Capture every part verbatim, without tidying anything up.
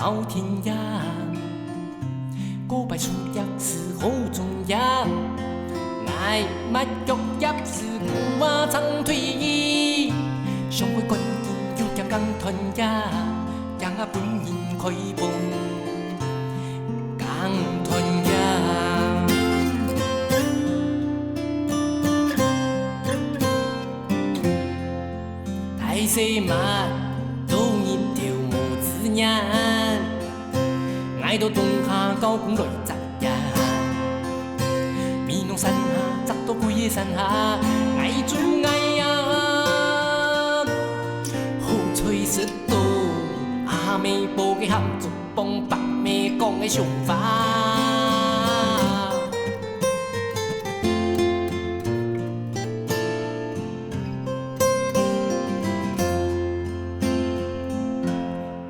包天爺，告白樹葉是好中藥，𠊎抹腳葉是古話長腿醫，上回趕緊有點講團圓，驚啊分人開封講團圓。大細嘛，都日頭無自然。 𠊎到東下教工來摘呀，美濃山下摘到歸个山下，𠊎做𠊎呀，好彩食到阿姆煲个鹹竹幫，伯姆講个想法。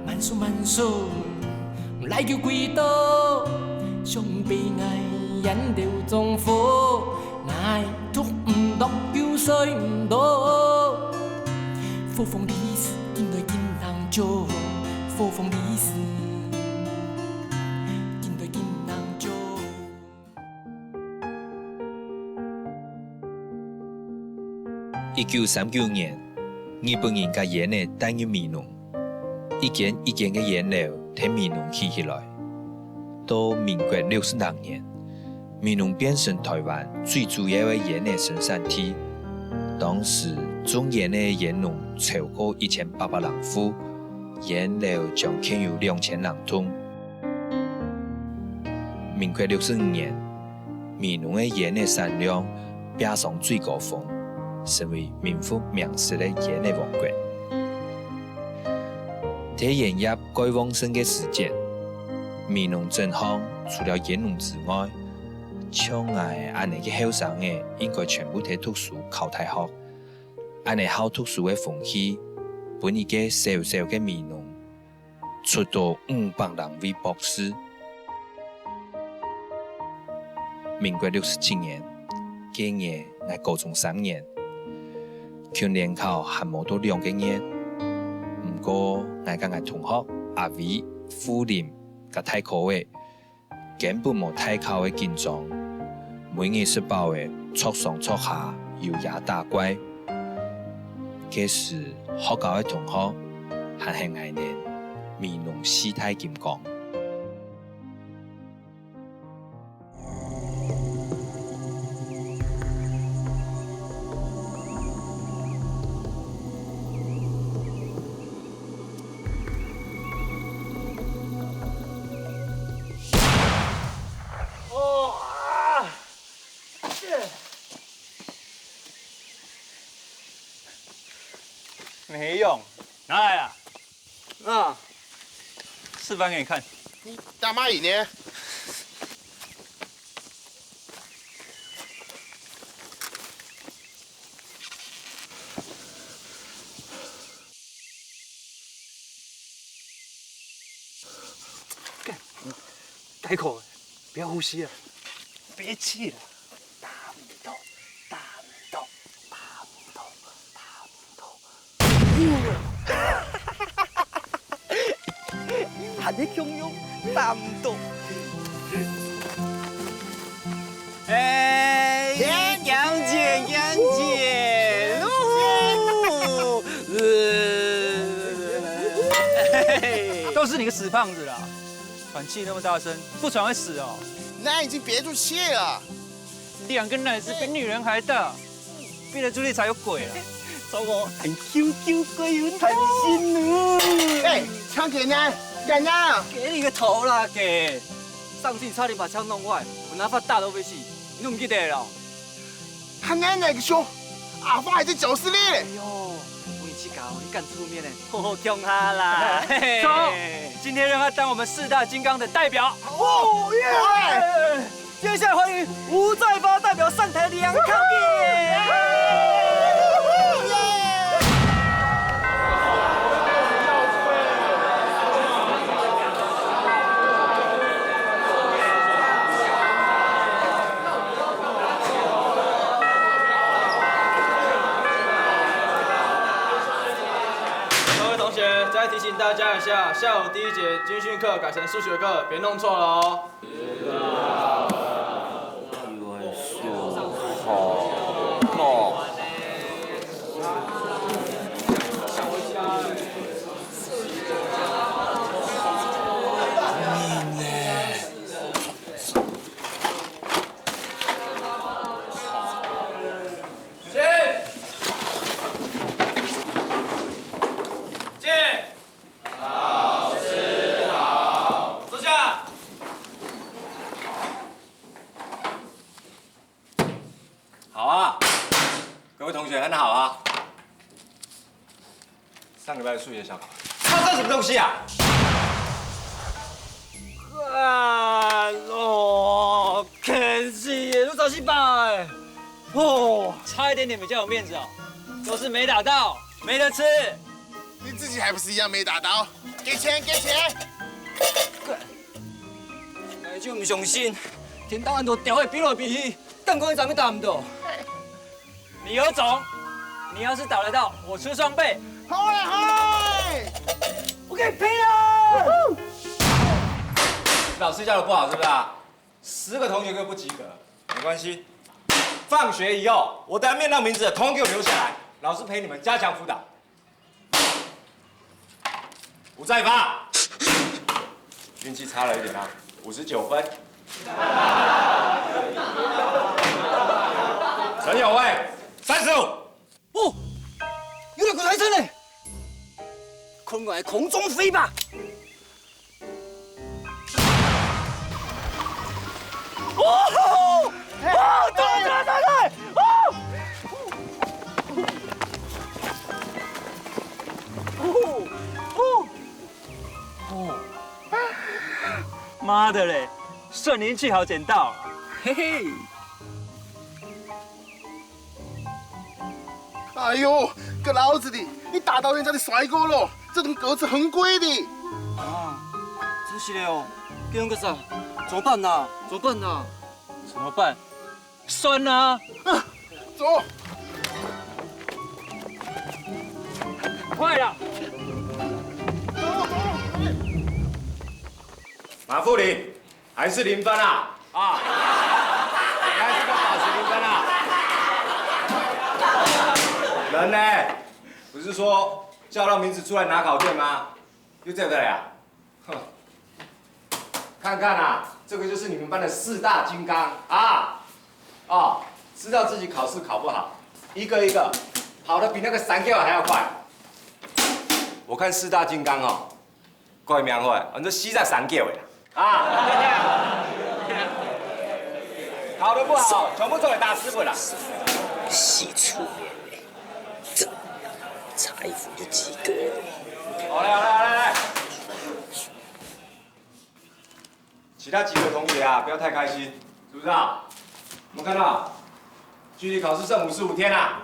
慢手慢手，來救歸到，想必𠊎緣投丈夫，𠊎讀毋讀又睡毋到。火風利時，緊來緊冷照，火風利時，緊來緊冷照。 一九三九年，日本人將煙仔帶入美濃，一間一間个煙樓在美濃起起來。到民國六十六年，美濃變成臺灣最主要个煙仔生產地。當時種煙仔个煙農超過一千八百零戶，煙樓將近有兩千零棟。 民國六十五年，美濃个煙仔產量爬上最高峰，成為名副名實个煙仔王國。在煙業蓋旺盛个時節，美濃鎮項除了煙農之外，像𠊎恁仔个後生仔，應該全部在讀書考大學。恁仔好讀書个風氣，分一個小小个美濃 出到五百零位博士。民國六十七年，該年𠊎高中三年，距聯考還無到兩個月。毋過，𠊎佮𠊎同學阿偉、富林佮大哥仔， 根本無大考个緊張，每日食飽仔，著上著下，優雅打怪。該時，學校个同學還喊𠊎等美濃四大金剛。 哦，啊！没用，拿来啊！啊，示范给你看。你大妈椅呢？ 干，开口，不要呼吸了。别气了。大米豆，大米豆，大米豆，大米豆。还在共用，大米豆。哎，杨姐，杨姐，哦，呃，都是你个死胖子啦！ 喘气那么大声，不喘会死哦。那已经憋住气了。两个奶子比女人还大，憋得住气才有鬼啊！找我喊 Q Q 鬼有弹性哦。哎，抢给呢，干呢？给你个头啦，给！上次你差点把枪弄坏，我拿发打都没戏，你都不记得了？ 还奶奶个凶，阿发还在教室里嘞。哎呦，我跟你去搞，你敢出面呢？吼吼，凶他啦！嘿嘿，走，今天让他当我们四大金刚的代表。哦耶！接下来欢迎吴再发代表上台领奖。再提醒大家一下，下午第一节军训课改成数学课，别弄错了哦。又爱数学哦。坐下。好啊，各位同学很好啊。上礼拜的数学小考，他算什么东西啊？哎哟，天气都早起吧，哎，哦，差一点点比较有面子哦，都是没打到，没得吃。你自己还不是一样没打到？给钱，给钱！ 𠊎就毋相信，天頂恁多鳥仔飛來飛去，敢講一隻乜打毋到？你有種！你要是打得到，我出雙倍。好欸，好欸！我給你賠了！老師教的不好是不是啊？十个同学都不及格，没关系，放学以后我等下面到名字的，统统给我留下来，老师陪你们加强辅导。 吴再发，运气差了一点啊，五十九分。陈永卫，三十五。哦，有两个台灯呢，看我来空中飞吧！ 哦！哦！对对对对！哦！哦！哦！哦！妈的嘞，算你运气好捡到，嘿嘿。 哎呦，个老子的，你打到人家的甩锅了，这种格子很贵的。啊，真是的哦，这样个啥，怎么办呐？怎么办呐？怎么办？算啊！走。快了。马富林， 还是零分啊？啊，你还是个保持零分啊？人呢？不是说叫到名字出来拿考卷吗？又这个呀？哼，看看啊，这个就是你们班的四大金刚啊！哦，知道自己考试考不好，一个一个跑得比那个散弹还要快。我看四大金刚哦， 改名好啊，安做四隻三角的啦。啊！好的不好，全部做个大师傅啦。死出面的，这差一分就及格了。好嘞，好嘞，好嘞，来。其他几个同学啊，不要太开心，是不是啊？有没有看到？距离考试剩五十五天啦。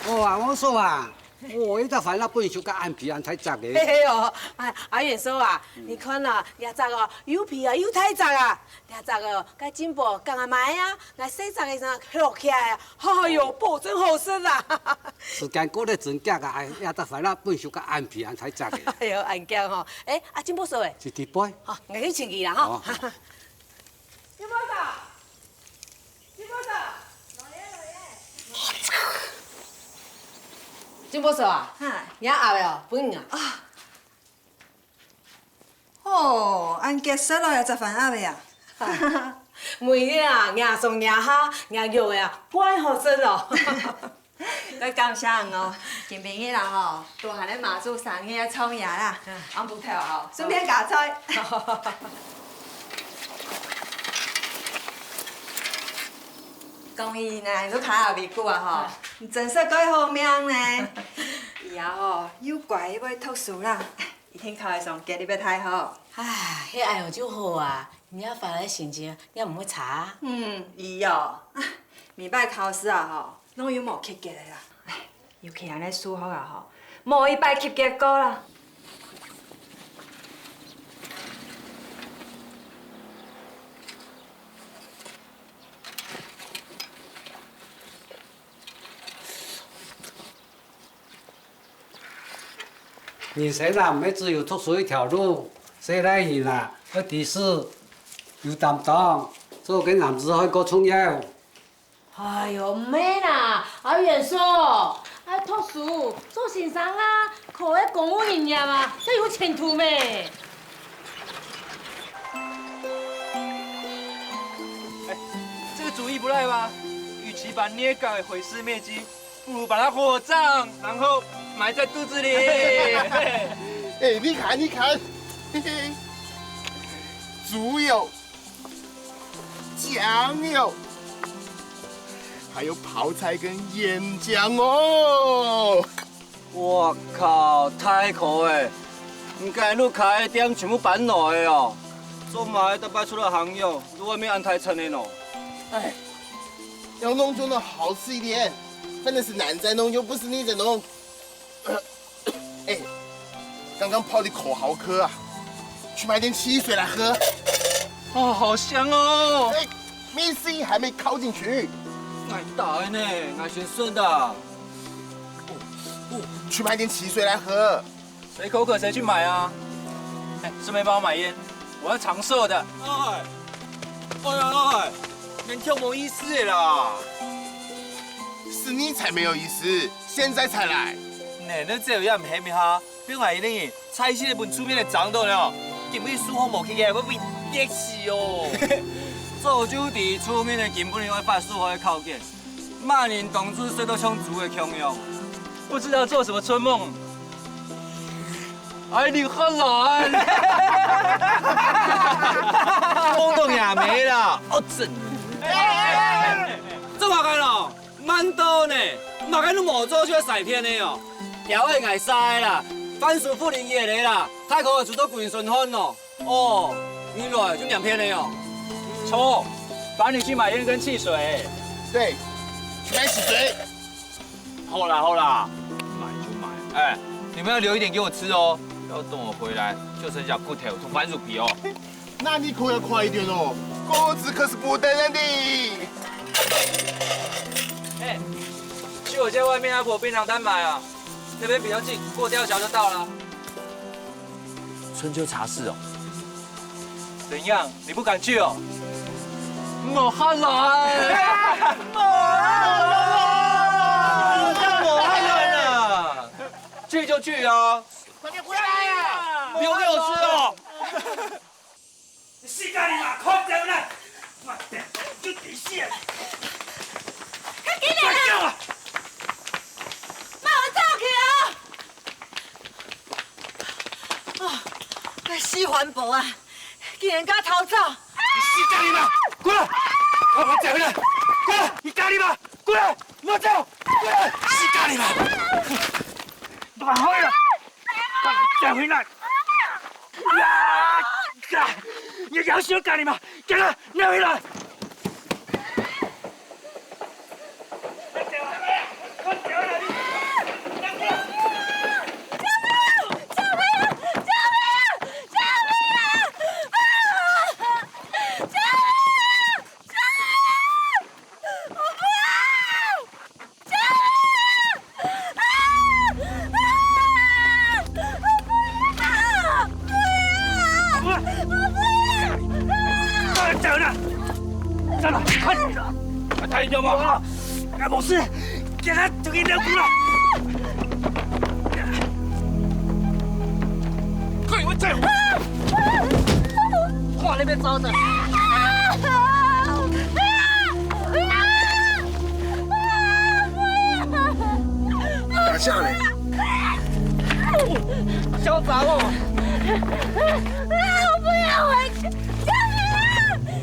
哦啊，我说啊，哦，一隻番仔本就甲恁皮恁大隻个。嘿嘿哦，哎，阿元叔啊，你看啊，這隻哦，又皮啊又大隻啊，這隻哦，該進步講啊買啊，𠊎細隻个時候學起來啊，哎喲，保證好食啦。時間過得真遽啊，哎，這隻番仔本就甲恁皮恁大隻个。哎喲，恁遽吼，哎，啊，進步叔誒，是佇背。好，𠊎去尋佢啦吼。哦。 金宝嫂，金宝嫂，金宝嫂啊，嗨，你阿伯哦，分你啊。啊，哦，恁結實咯，這隻番仔啊。每日啊，𠊎送𠊎下，𠊎用个啊，怪好食哦。 該感謝你哦，今晡日啦吼，都還咧馬祖生日个創意啦，暗晡頭吼，順便加菜。恭喜你呢，你都考到尾句啊吼，你真係蓋好命呢。以後吼，又乖又會讀書啦，一定考會上吉利个大學。唉，該恁樣就好啊，你這番仔个成績也毋會差啊。嗯，以後。每擺考試啊吼，攏有無及格个啦。唉，尤其恁呢數學啊吼，無一擺及格過啦。 人生啊，毋係只有讀書一條路，細倈人啊，愛知書，有擔當，做個男子漢較重要。哎喲，毋係啦，阿遠叔，愛讀書，做先生啊，考个公務人員啊，才有前途咩。哎，這個主意不賴吧？與其把鑷搞得毀屍滅跡， 不如把它火葬，然後埋在肚子裡。哎，你看，你看，嘿嘿，豬油、醬油，還有泡菜跟鹽醬哦。我靠，太苦了！你該路開个店全部搬來个哦，做麼个逐擺出來行業，都外面恁大層个喏？哎，要弄就弄好吃一點，反正是男仔弄，又不是女仔弄。 哎，剛剛泡的口好渴啊，去買點汽水來喝。哦，好香哦！哎，米水還沒澆進去。𠊎打的呢，𠊎先順的。哦，哦，去買點汽水來喝。誰口渴誰去買啊！哎，順便幫我買菸，我要長壽的。哎，哎呀哎，恁樣無意思的啦。是你才沒有意思，現在才來。呢，你這也毋係咩哈？ 另外一個人，菜市个分出名个長到了，今晡日數學無及格，會分激死哦。早就知出名个根本就愛發數學个考卷，麼人當初睡到像豬个共樣，不知道做什麼春夢。哎，你好懶！講到也沒啦，哦，真。做麼个咯？ 慢到呢，麼个都無做就愛使騙个哦。表演𠊎晒啦，番薯莩臨月个啦，太空个煮到滾順汗哦。哦，你來就兩片个哦。錯，幫你去買菸跟汽水。對，去買汽水。好啦好啦，買就買。哎，你們要留一點給我吃哦，要等我回來就剩下骨頭同番薯皮哦。 那你可要快一點哦，果子可是不等人的。哎，去我家外面阿婆檳榔攤買啊，那邊比較近，過吊橋就到了。春秋茶室哦。怎樣？你不敢去哦？我好懶。我好懶啊！去就去啊！快點回來啊！不用给我吃哦！ 你死該你媽！看著啦！我等你就抵死啊！較緊點啦！快叫啊！莫走去哦！哦，該死環保啊，竟然敢偷走！你死該你媽！過來！快快走回來！過來！你該你媽！過來！莫走！過來！死該你媽！亂開啊！快走回來！ 啊！啊！你要死該你媽！給我拿回來！救命！啊！啊！啊！我不要！不要！我不要！啊！走了，走了，快点！快点，要不好了，俺不是给他丢给尿裤了。快点，快点！往那边走的。 打下來！小杂货！不要回去！救命啊！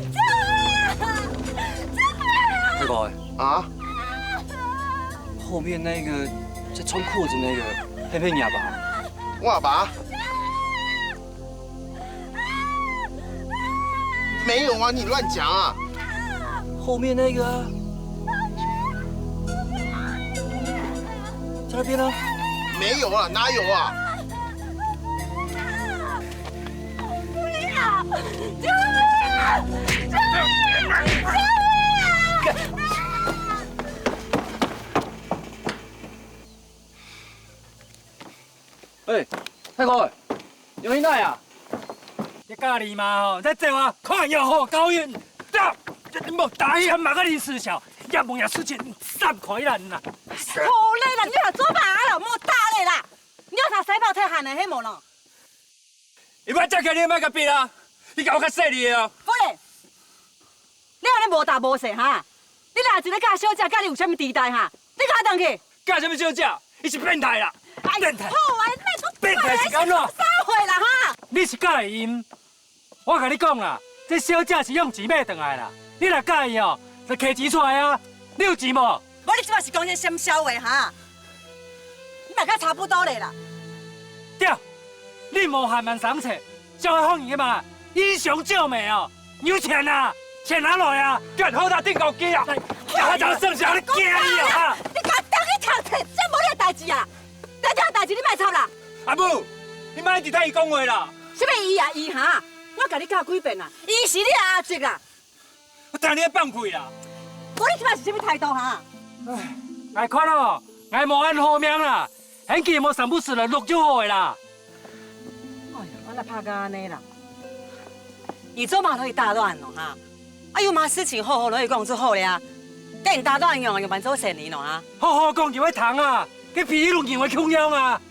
救命啊！大哥，啊？後面那個在穿褲子那個，配配你阿爸？我阿爸？ 沒有啊，你亂講啊！後面那個啊，在那边啊。没有啊，哪有啊？哎，太公，有人来啊？你家己嘛吼，在这啊，看有好高音，打，莫打伊，还骂个林思晓，也莫也事情散开啦呐。好嘞啦，你若做嘛啦，莫打咧啦，你有啥西宝退寒的，嘿无咯？伊要接起你莫个逼啊，你甲我较细力啊。好嘞，你安尼无大无细哈？你若真个甲小姐，甲你有啥物底代哈？你甲我等去。甲啥物小姐？伊是变态啦！哎，变态！好啊，你莫出变态是安怎？啥货啦哈？你是甲伊，我甲你讲啦，这小姐是用钱买转来啦。你若甲伊哦，就提钱出来啊！你有钱无？无你即马是讲些啥物笑话哈？你莫甲差不多咧啦。对，你无闲蛮生切， 叫佢好人个嘛，英雄救美哦！你有錢啊？錢拿來啊！幹好大定高機啊！叫他講剩下你驚你啊！你甲等去讀冊，這無你个代誌啊！這點代誌你莫插啦！阿母，你莫一直替伊講話啦！啥物伊啊伊哈？我甲你教幾遍啊？伊是你的阿叔啦！ 我聽你放屁啦！無你這擺是啥物態度哈？哎，𠊎看哦，𠊎無恁好命啦，喊佢莫三不四來錄就好个啦。哎呀，我哪怕甲安尼啦！你做麼个可以打亂哦哈？啊，有麼个事情好好來講就好了啊，跟你打亂樣樣般做生理喏哈？好好講就會聽啊，跟皮一路認為共樣啊！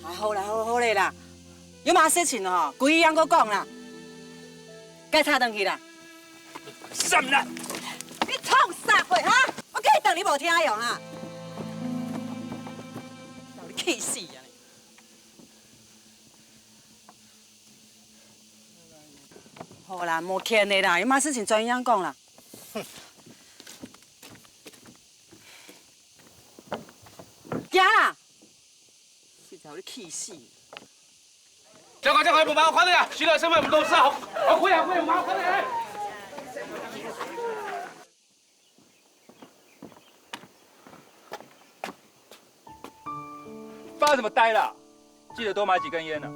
啊，好啦，好，好咧啦，有麼个事情吼，歸樣个講啦，該差轉去啦。閃啦！你創啥貨哈？我叫你等你無聽用哈？把你氣死啊！好啦，無譴咧啦，有麼个事情專樣講啦。 行啦！實在有你氣死！走開，走開，無辦法看你啊！死了，身份毋多少，好，好，快啊，快啊，無辦法看你啊！發什麼呆啦？ 记得多买几根烟呢。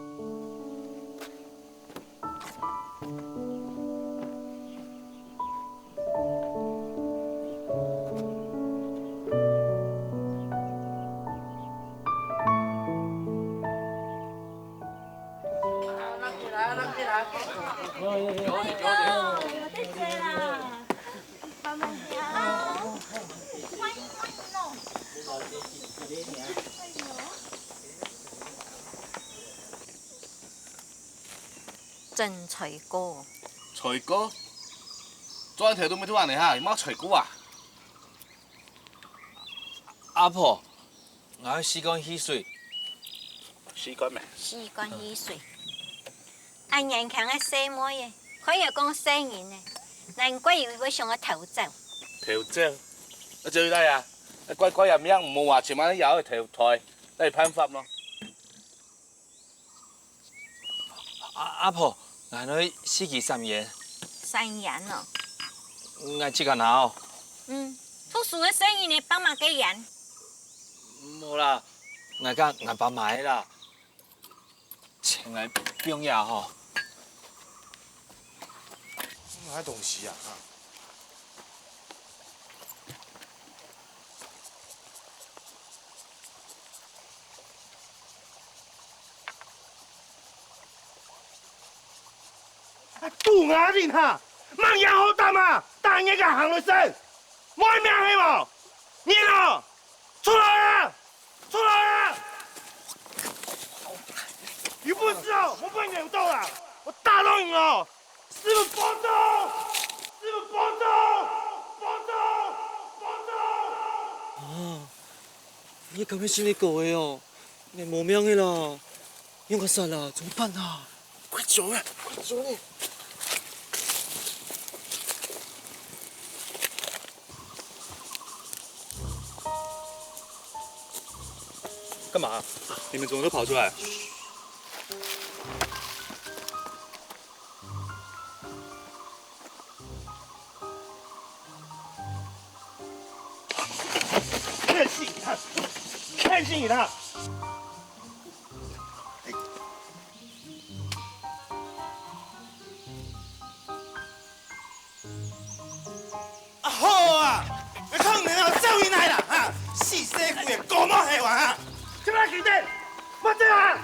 真衰過。衰過？轉頭都毋係恁樣哈，有麼衰過啊？阿婆，𠊎愛吸管汽水。吸管咩？吸管汽水。 恁年輕个細妹仔，看佢講細人呢，難怪佢會想愛偷走。偷走？啊，走去哪啊？啊，乖乖啊，命毋好啊，千萬也愛投胎，哪有辦法咯？阿，阿婆，𠊎愛四支三菸。三菸哦？𠊎自家拿哦。嗯，讀書个細人呢，放麼个菸？無啦，𠊎佮𠊎爸買个啦。 錢來放這吼。哪个東西啊？啊，堵𠊎面哈！吂仰好膽啊！打人个行路先，無命係無？你哦！ 出來啊！出來啊！有本事哦，莫分人咬到啊！我打到你哦！師傅幫助！師傅幫助！幫助！幫助！啊，你敢係信你講个哦？你無命个啦！ 用个啥啦？怎麼辦啊？快走啊！快走咧！幹嘛？你們怎麼都跑出來？信你啦！啊，好啊，你看你啊，走去哪啦？哈，死細鬼个，狗毛黑话啊！这边给点，莫走啊！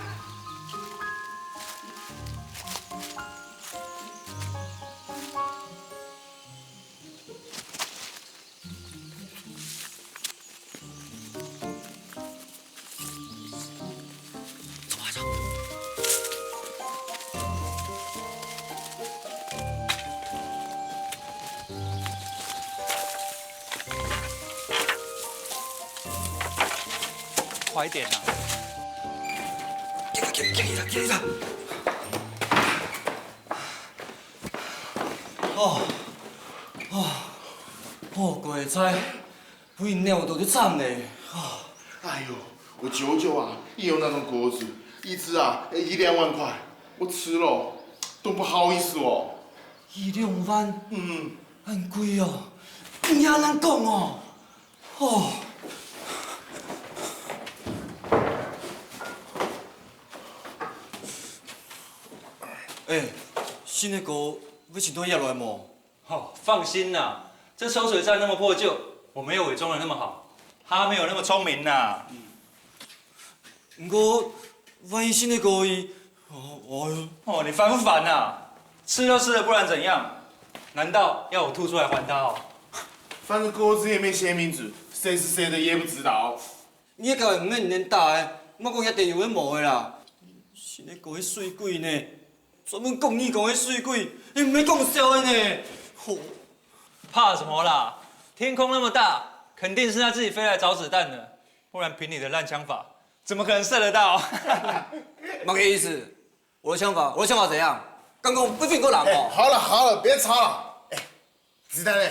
快点啊！哦，哦，哦，鬼差！ 分人扭到就慘咧。哎呦，我舅舅啊，也有那種果子，一只啊，一两万块，我吃了都不好意思哦。一两万？嗯，很贵哦，你也难讲哦。哦。哎，新的歌，要请到下来无？ 哦，放心啦，这抽水站那么破旧，我没有伪装的那么好，他没有那么聪明啦。不过，万一新的歌伊，哦，哦，你烦不烦啊？吃都吃了，不然怎样？难道要我吐出来还他哦？反正果子也没写名字，谁是谁的也不知道。你个毋免人打的，莫讲遐地有的无的啦。新的歌个水鬼呢？ 专门讲你讲个水鬼，你毋免讲笑的呢。吼，怕什么啦？天空那么大，肯定是他自己飞来找子弹的，不然凭你的烂枪法，怎么可能射得到？什么意思？我的枪法，我的枪法怎样？刚刚不是你给我拦哦？好了好了，别吵了。哎，子弹呢？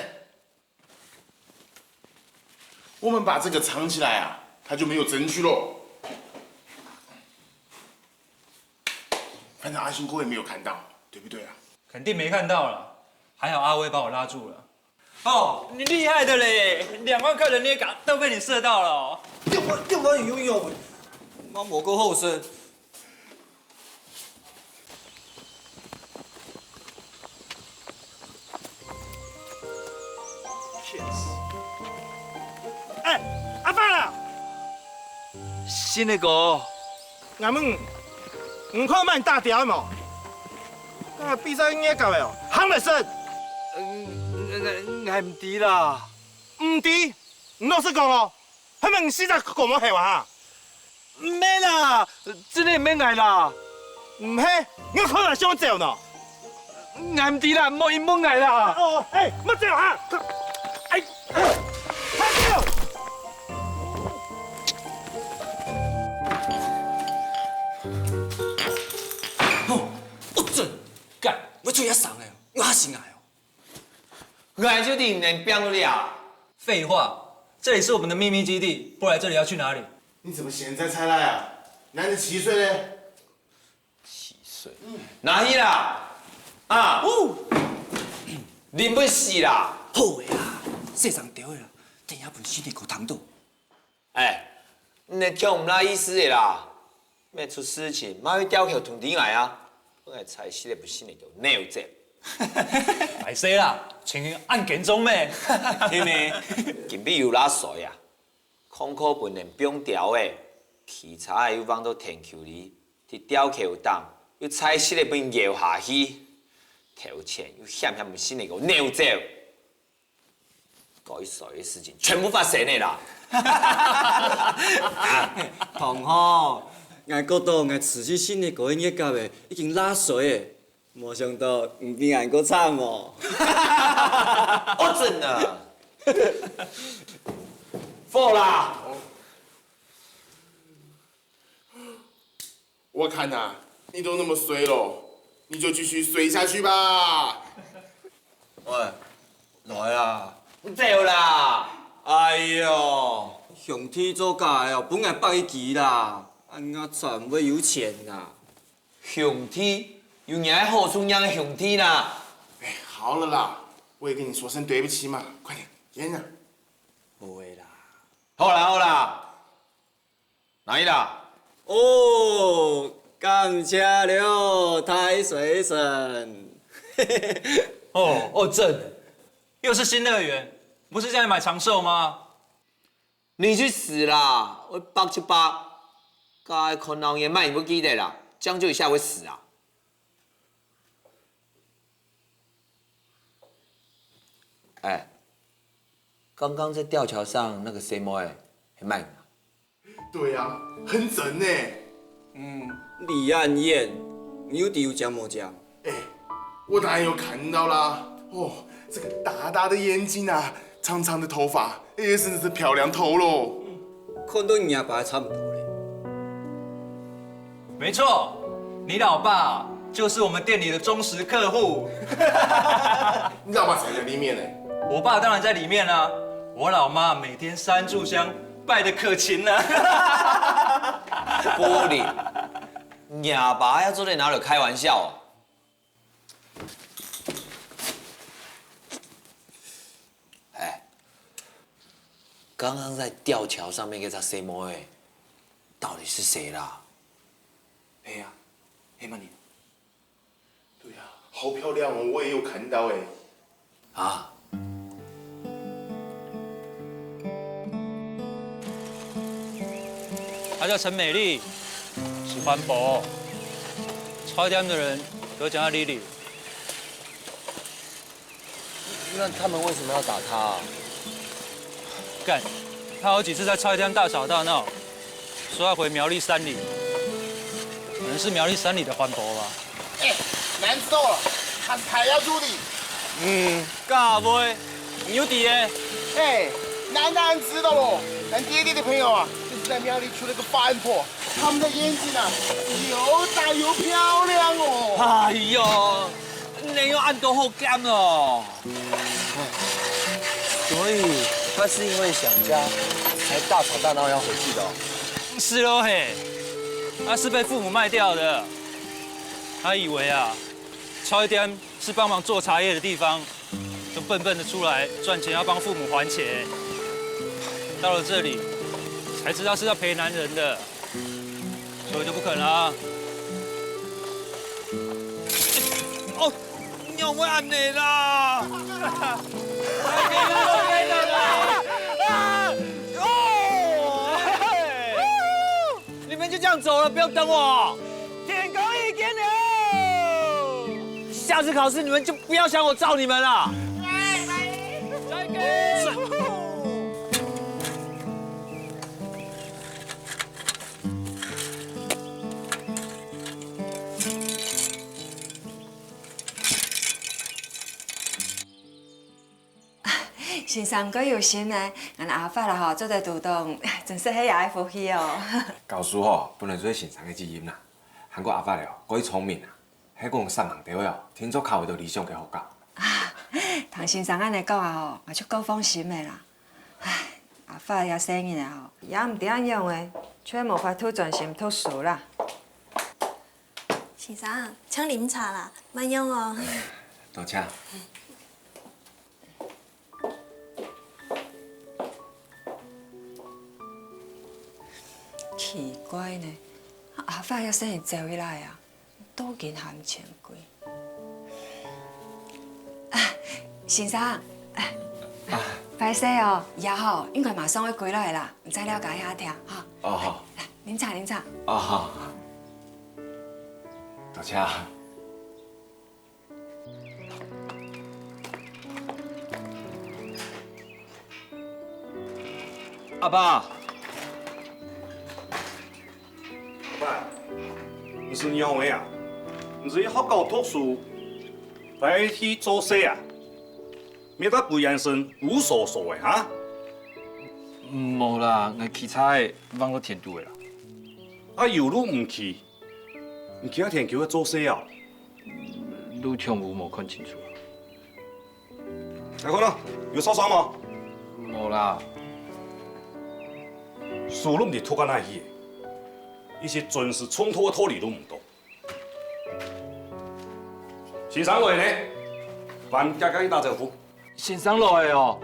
我们把这个藏起来啊，他就没有证据喽。反正阿星哥也没有看到，对不对啊？肯定没看到了，还好阿威把我拉住了。哦，你厉害的嘞，两万块的那个都被你射到了哦。电话电话有用，妈某个后生。 哎，阿爸啦！新的歌，俺们，你看蛮大条的嘛。那个比赛应该搞的哦，行得深。嗯，俺俺俺毋知啦。毋知？你老实讲哦， 係毋係你死隻狗毛猴啊？毋係啦，真个毋係𠊎啦。毋係？你看𠊎想走呢？𠊎毋知啦，莫問𠊎啦。哦，哎，莫走啊！哎，快走！吼，不准！幹，我最要上来，我要醒来哦。 𠊎就知你能變出來啊！废話，这里是我们的秘密基地，不来这里要去哪里？你怎么现在才来啊？男的七岁呢？七岁？拿去啦！啊！哦！你不死啦！好个啊，細聲點个啦，等下分新的狗聽到。 哎，你个腔毋罅意思个啦，乜出事情，莫去吊橋通知𠊎啊，分𠊎猜失禮分新个狗扭走。歹勢啦，情形恁嚴重咩？係咩？今晡日有落水啊，空殼分人放掉个，汽車又橫到田坵裡，在吊橋頂又猜失禮分搖下去，頭前又險險分新个狗扭走。 該衰个事情全部發生个啦！同學，𠊎覺得𠊎辭職信个該个月假个已經罅衰个，無想到你比𠊎還過慘哦！哦，真的！好啦！ 我看啊，你都那麼衰了，你就繼續衰下去吧。喂，來啦，你走啦！哎喲，兄弟做假个哦，分𠊎剝一支啦，恁樣慘會有錢啊？兄弟，有你个好處仰个兄弟啦？哎，好了啦，我也跟你說聲對不起嘛，快點，煙啊！不會啦。好啦好啦，啦。哦，感謝了，大水神。哦，哦，正，又是新乐园，不是叫你买长寿吗？你去死啦！我百七八，該看鬧熱，乜毋會記得啦，將就一下會死啊！哎，剛剛在吊橋上那個細妹，係麼人啊？ 對啊，很正呢。嗯，離恁遠，你有知有靚無靚？哎，我當然有看到啦。哦，這個大大的眼睛啊，長長的頭髮，哎，真的是漂亮透咯。看到你阿爸差不多咧。沒錯，你老爸就是我們店裡的忠實客戶。你老爸才在裡面呢。我爸當然在裡面啊，我老媽每天三炷香， 拜得可勤了。不靈，你阿爸要坐在哪裡開玩笑啊？哎，剛剛在吊橋上面那隻細妹，到底是誰啦？係啊，係麼人？ 對啊，好漂亮哦，我也有看到哎。啊，她叫陳美麗，是環保哦。菜店的人都叫她麗麗。那他們為什麼要打她啊？幹，她有幾次在菜店大吵大鬧，說要回苗栗山裡，可能是苗栗山裡的環保吧。 哎，難受了，還還要處理。嗯，該會，你有知个？哎，難難知道咯，咱爹爹的朋友啊，就是在廟裡出了個飯婆，他們的眼睛啊，又大又漂亮哦。哎喲，你有恁多好揀哦。所以他是因為想家，才大吵大鬧要回去的哦。是咯嘿，他是被父母賣掉的。 他以為啊，茶葉店是幫忙做茶葉的地方，就笨笨的出來賺錢，要幫父母還錢。到了這裡，才知道是要陪男人的，所以就不肯啦。哦，你有沒有按呢啦？啊！哦！ 你們就這樣走了，不要等我。天光已經亮，下次考試你們就不要想我罩你們了。再見。先生，你有心呢，𠊎阿發啦吼，做得堵當，真係係爺个福氣哦。教書吼，本來就係先生个責任啦，還過阿發了，過於聰明啊，係講煞猛兜哦，定著考會到理想个學校。啊，聽先生恁呢講啊吼，𠊎就過放心个啦。唉，阿發這細人仔吼，也毋知恁樣个，就無法度專心讀書啦。先生，請啉茶啦，慢用哦。多謝。 奇怪呢，阿發這細人走起來啊，都已經喊錢櫃。啊，先生，啊，啊。壞勢哦，爺吼，應該馬上會歸來啦，你再了解一下聽，哈。哦，好。來，啉茶，啉茶。哦，好。多謝啊。 阿爸，阿爸，你係仰仔啊？你係去學校讀書，還係去做事啊？你這副眼神烏索索个哈？無啦，𠊎騎車仔橫到田肚仔啦。啊，有路毋騎， 你今仔天就愛做事啊？路長烏無看清楚。來看啊，有受傷無？無啦。手攏毋知托到哪去，一息準時衝突个道理都毋懂。先生來呢，還遽遽去打招呼。先生來哦。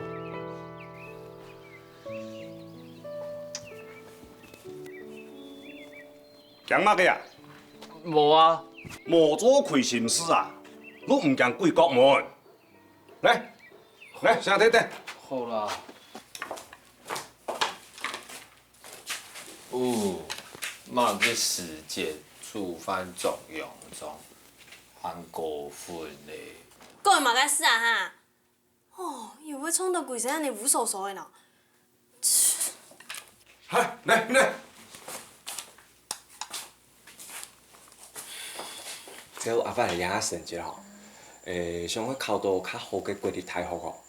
驚麼个啊？無啊。無做虧心事啊？你毋驚鬼角門？來，來，先等等。好啦。哦，麼个時節煮飯著洋裝，還過分咧。關麼个事啊哈？ 哦，又會創到規身恁呢烏疏疏个呢。哈，來，來。照阿爸个成績吼，誒，想愛考到較好个國立大學吼，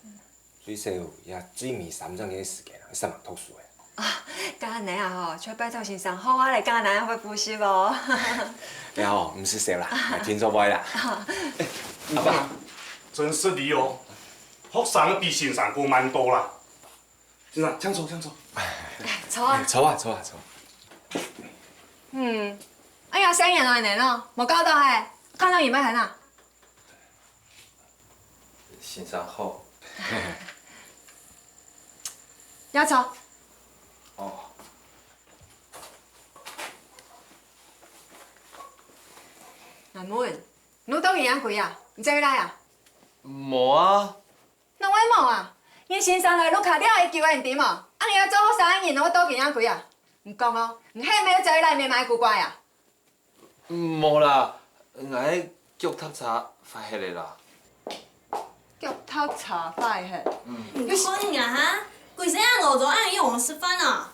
最少也最尾三年个時間愛煞猛讀書个。 啊，該恁呢啊吼，就拜託先生好好來教𠊎兜會補習哦。了吼，毋使愁啦，𠊎定著會啦。阿爸，真失禮哦，學生比先生過蠻多啦。先生，請坐，請坐。坐啊。坐啊，坐啊，坐啊。嗯，哎呀，細人仔呢，無教到嘿，看到你們很啊。 先生好。也坐。哦。阿文，你到底仰鬼啊？你再來啊？無啊。哪會無啊？你先生來屋下尞已久，你知無？恁樣做學生个人，你到底仰鬼啊？你講哦，你係毋係再來面賣古怪啊？ 無啦，𠊎个腳踏車壞忒咧啦。腳踏車壞忒？嗯。你看你啊哈，規身仔屙糟，恁樣仰食飯啊？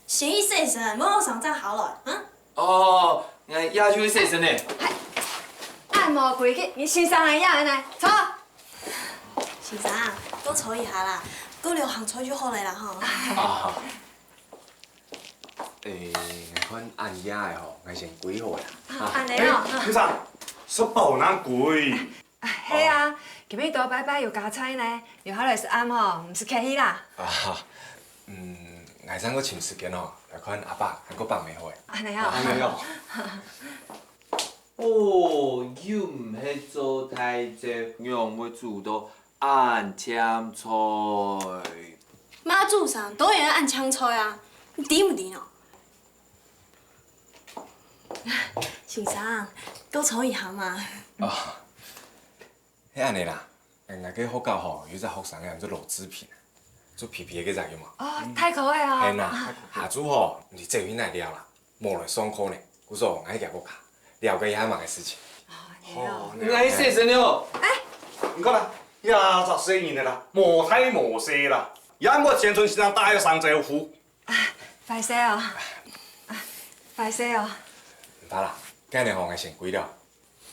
先去洗身，無學生正下來，哈？哦，𠊎這就去洗身咧。恁無規矩，你先生還仰恁呢，坐。先生，多坐一下啦，過兩行菜就好咧啦吼。啊。 誒，𠊎看恁夜个吼，𠊎先歸好啦。啊，恁呢哦。誒，先生，食飽正歸。啊，係啊，今晡日拜拜有加菜呢，留下來食暗吼，毋使客氣啦。啊，嗯，𠊎正過尋時間哦，來看阿爸還過伯姆好誒。恁呢哦。啊，恁呢哦。哦，又毋係做大隻，仰會煮到 恁青菜。麼个煮成都會恁青菜啊？你知毋知哦？先生，多坐一下嘛。哦，係恁呢啦，𠊎个學校吼有一隻學生个名做羅志平，做皮皮个該隻有無？哦，大箍个哦。係啦，下晝吼，你走去該尞啦。 無來上課呢，故所𠊎去厥屋下，了解一下麼个事情。哦，恁呢哦。𠊎去洗身了。誒，你看啦，這隻細人仔啦，無大無細啦，也毋會先同先生打一聲招呼。啊，壞勢哦，啊，壞勢哦。毋怕啦，該恁呢吼，𠊎先歸了。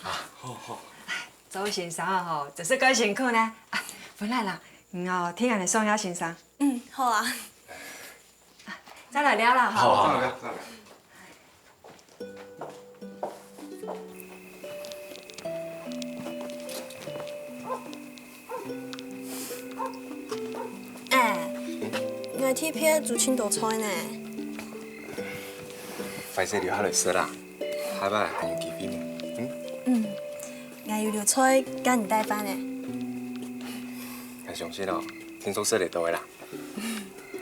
啊，好好。做先生啊吼，真係蓋辛苦呢。啊，文蘭啦，你哦，替𠊎等送下先生。嗯，好啊。 再來尞啦，吼。好，好，好。哎，𠊎這片煮盡多菜呢。壞勢留下來食啦，下擺還有機會呢。嗯？嗯，𠊎有留菜，分你帶飯呢。𠊎相信哦，定著食得著个啦。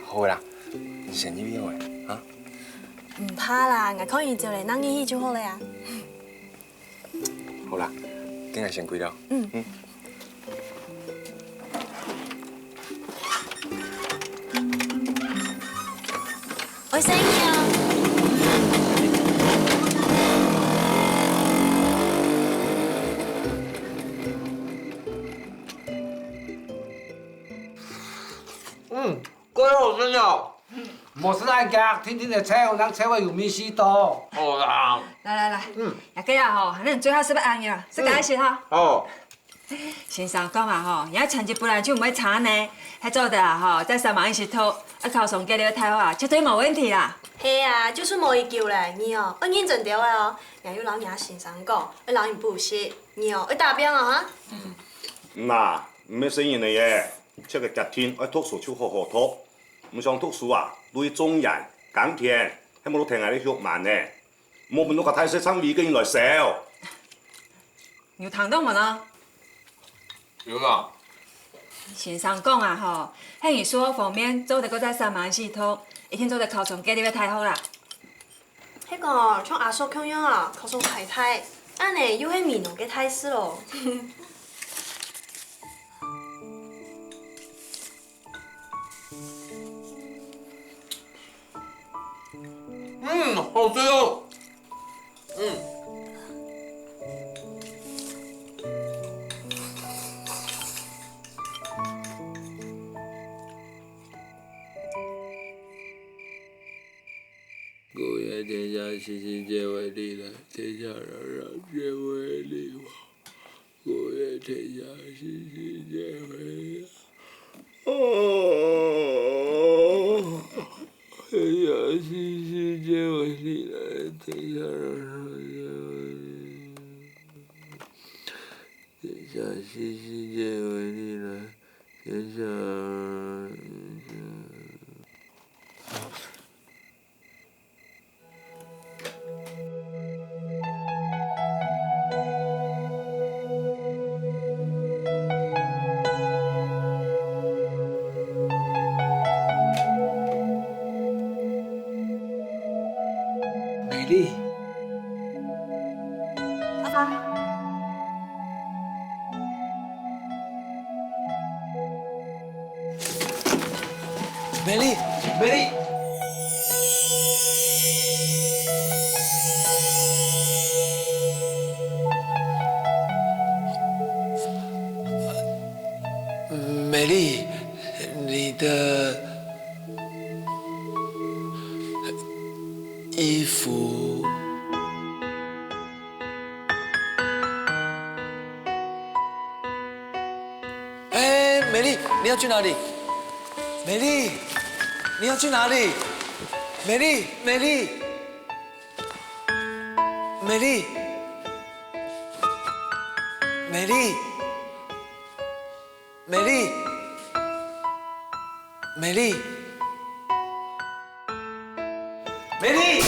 好啦，你先入去好了，啊？毋怕啦，𠊎看你走了，正入去就好了啊。好啦，該𠊎先歸了。嗯。嗯。愛細義哦。嗯。 蓋好食了。無食恁遽，定定仔噍，正噍會有味緒到。好啦。來來來，嗯。這個啊吼，恁樣最好食恁樣，食較一息哈。嗯。好。先生講啊吼，若成績本來就毋會差呢，還做得啊吼，再煞猛一息讀，愛考上國立大學啊，絕對無問題啦。係啊，就算無幾久咧，你哦，愛認真兜仔哦。𠊎有摎若先生講，愛摎你補習，你哦，愛打拚哦哈。嗯啊，毋係細人仔耶，這個決定愛讀書就好好讀。 毋想讀書啊，就去種田、耕田，係無就跈𠊎兜畜蠻呢。莫分到該大細正尾个人來笑。有聽著無呢？有啦。先生講啊吼，係你數學方面做得過再煞猛一息讀，一定做得考上國立个大學啦。係講像阿叔共樣啊，考上台大，恁呢又係美濃个大事囉。嗯，好食哦。嗯。 美麗。阿芳。 美麗，美麗。美麗，你的衣服。 哎，美麗，你要去哪裡？美麗，你要去哪裡？美麗，美麗，美麗，美麗，美麗，美麗，美麗！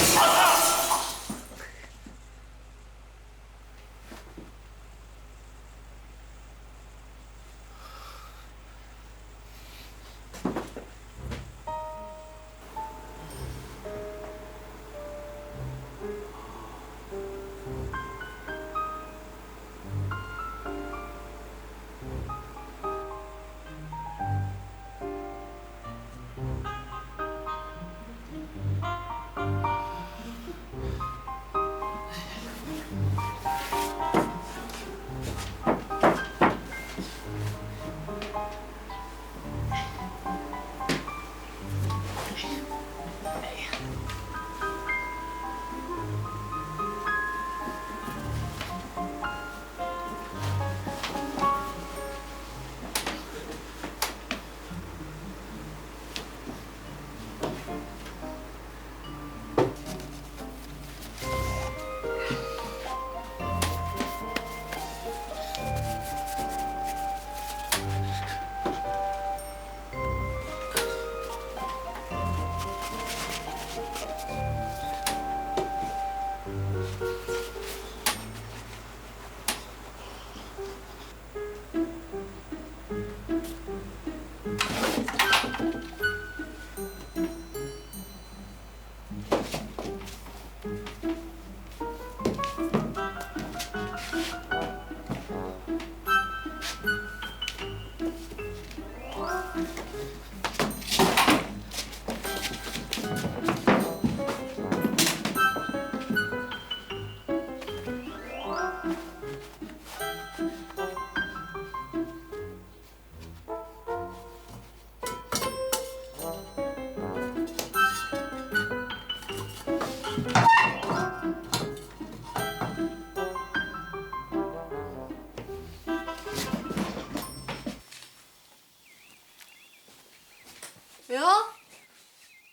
啊！ 哎喲，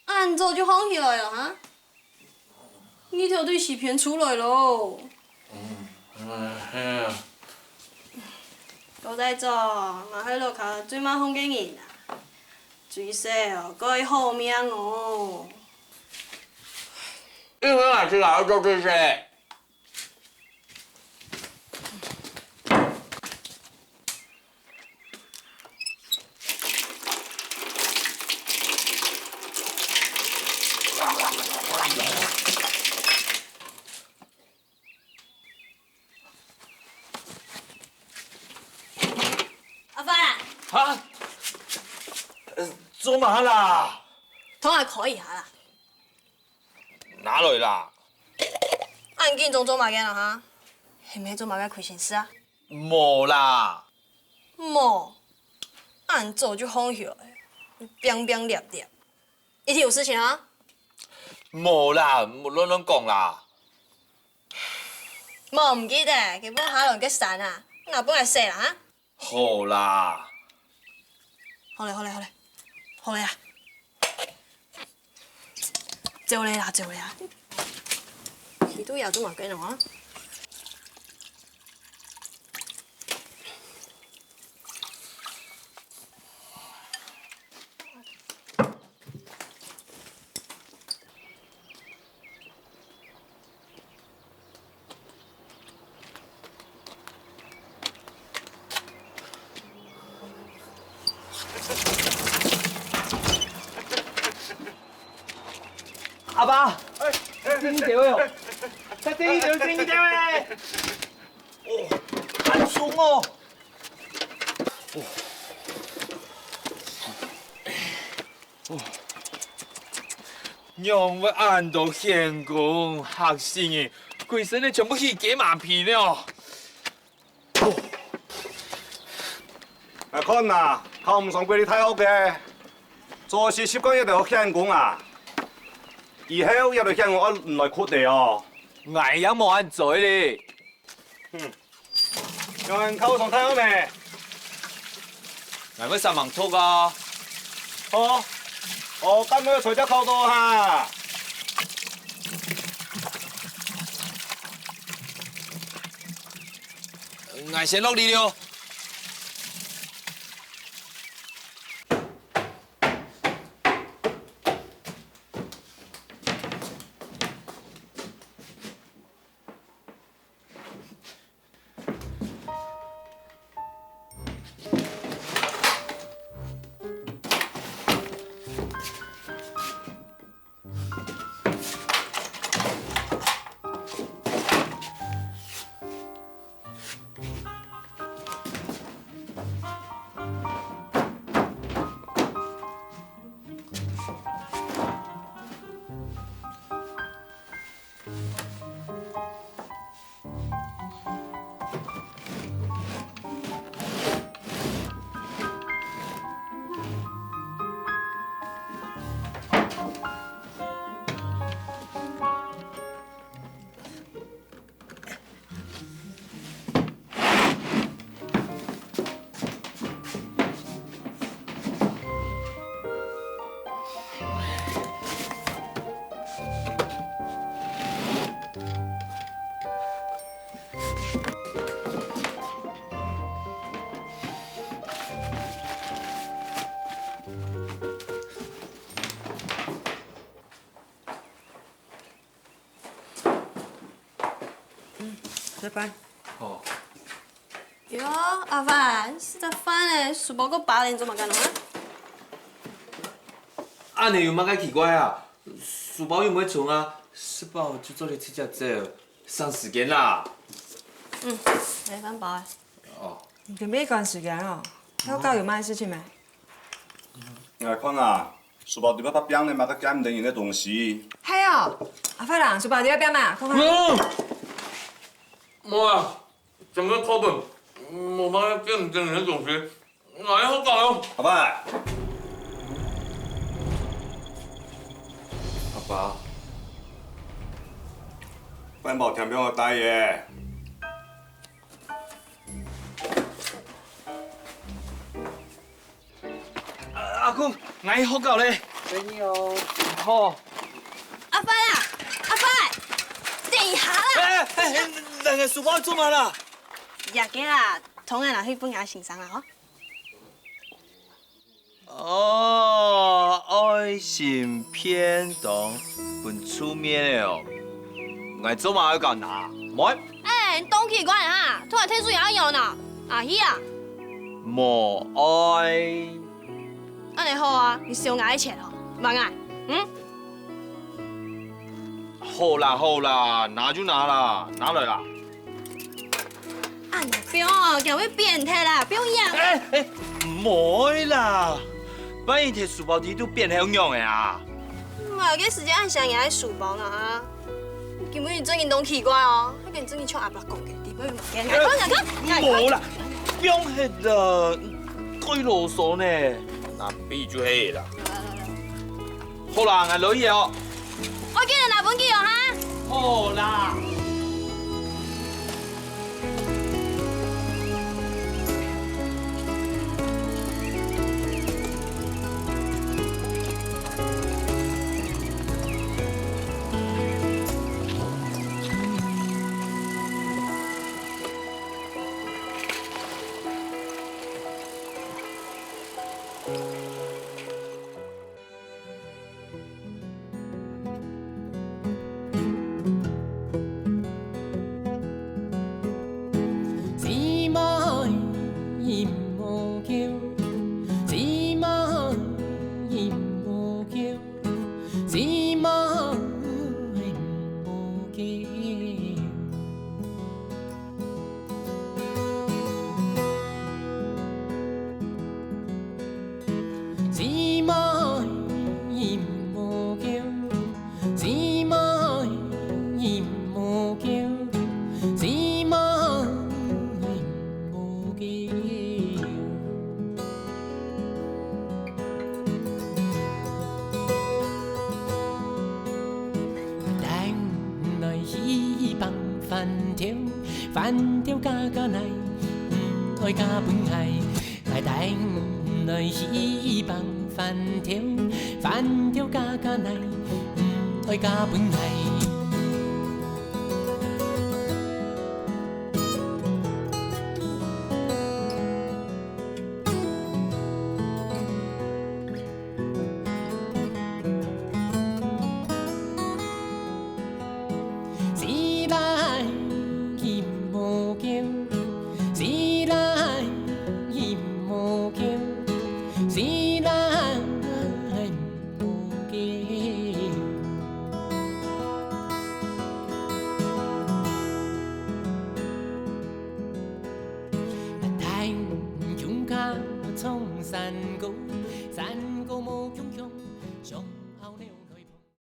恁早就䟘起來了哈？日頭對西片出來咯。嗯，哎，係啊。老大早，𠊎係老家最慢䟘个人啊。最細哦，過好命哦。因為𠊎自家愛做最細。 哎啊啦！同𠊎開一下啦。拿來啦！恁緊張做麼个啦哈？係毋係做麼个虧心事啊？無啦！無？恁早就䟘起來，拚拚躡躡，一定有事情啊？無啦，莫亂亂講啦！無毋記得，今晡下來个衫啊，拿分𠊎洗啦哈！ 好啦。好咧，好咧，好咧，好咧啊！走咧啦，走咧啊！佢都要做麼个呢？ 阿爸，哎，哎，正經條个哦，再正經條，正經條个。哦，恁重哦。哦。 仰會恁多蜆公，嚇死人！歸身仔全部起雞嫲皮了。𠊎看啊，考毋上國立大學个，做事習慣這兜蜆公啊，以後這兜蜆公愛毋來窟个哦。𠊎也無恁做哩。 哼，仰會考上大學呢？𠊎愛煞猛讀啊！哦，哦，敢會有材料考到哈？𠊎先落去了。 嗯，食飯。好。喲，阿凡，食得飯咧，書包个包咧，你做麼个弄啊？恁樣有麼个奇怪啊？書包又毋會重啊，食飽就做得直接走，省時間啦。嗯，來飯包啊。哦。你準備趕時間哦，要搞有麼个事情沒？ 𠊎看啊，書包裡背放个麼个見毋得人个東西。係哦，阿發郎，書包裡背放麼？看看。嗯，無啊，整個課本，無麼个見毋得人个東西，𠊎愛學校哦。阿發，阿爸，飯包添放个袋仔。 阿公，𠊎學校咧。等你哦。好。阿發啊，阿發，等一下啦。哎哎哎，兩個書包做麼啦？這個啦，同𠊎拿去分𠊎先生啦吼。 哦，愛心便當，分出面个哦。𠊎做麼愛搞拿？無？哎，你當奇怪哈，同𠊎退出也一樣呢。阿喜啊，無愛。恁樣好啊，你收𠊎个錢哦，還𠊎，嗯？好啦好啦，拿就拿啦，拿來啦。 啊，你不要哦，佢會扁忒啦，不要養。哎哎，毋會啦，萬一摕書包仔都變忒樣个啊？嗯啊，該時節恁想也愛書包啦哈。今晡日真經當奇怪哦，佢跟真經像阿伯講个，裡背有物件。哎，快點，快點，快點。無啦，放忒啦，太囉嗦呢。拿筆就係啦。好啦，𠊎來去哦。 我今日拿分佢哦哈。好啦。